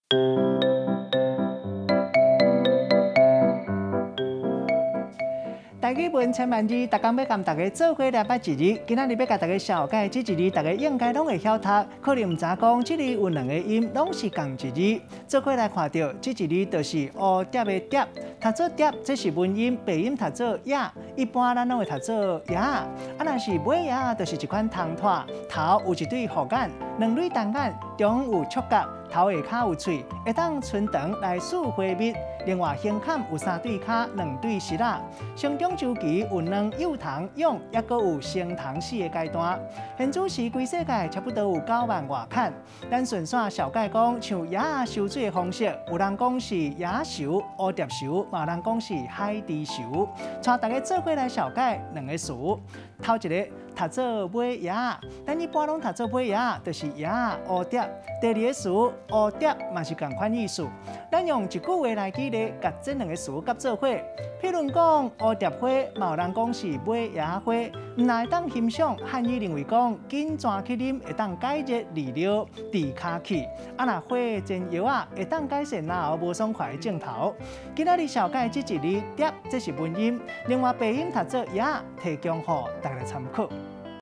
台語文千萬字，逐工欲共大家做伙來捌一字。今仔日欲共大家紹介這一字，大家應該攏會曉讀，可能毋知講這裡有兩个音，攏是仝一字。做伙來看著，這一字就是蝴蝶的蝶，讀做蝶，這是文音，白音讀做葉。一般咱攏會讀做葉。啊，若是尾葉，就是一款蟲豸，頭有一對複眼，兩對單眼，中有觸角，頭下跤有喙，會當伸長來挲花蜜。另外，胸坎有三對跤，兩對蹼仔。成長週期有卵、幼蟲、蛹，抑閣有成蟲四个階段。現此時，規世界差不多有9萬外款。咱順紲紹介講，像葉仔收水的方式，有人講是葉泅、蝴蝶泅，嘛有人講是海蜇泅。帶大家做伙來紹介兩个詞。頭一个讀做尾葉，咱一般攏讀做尾葉，就是葉蝴蝶。第二个詞蝴蝶嘛是仝款意思。咱用一句話來舉例，共這兩个詞夾做伙。譬如講蝴蝶花，嘛有人講是尾葉花，毋但會當欣賞，漢醫認為講緊轉去啉會當解熱利尿、治跤氣。啊，若花煎藥仔，會當改善嚨喉無爽快的症頭。今仔日紹介這一字蝶，這是文音，另外白音讀做葉，提供予大家參考。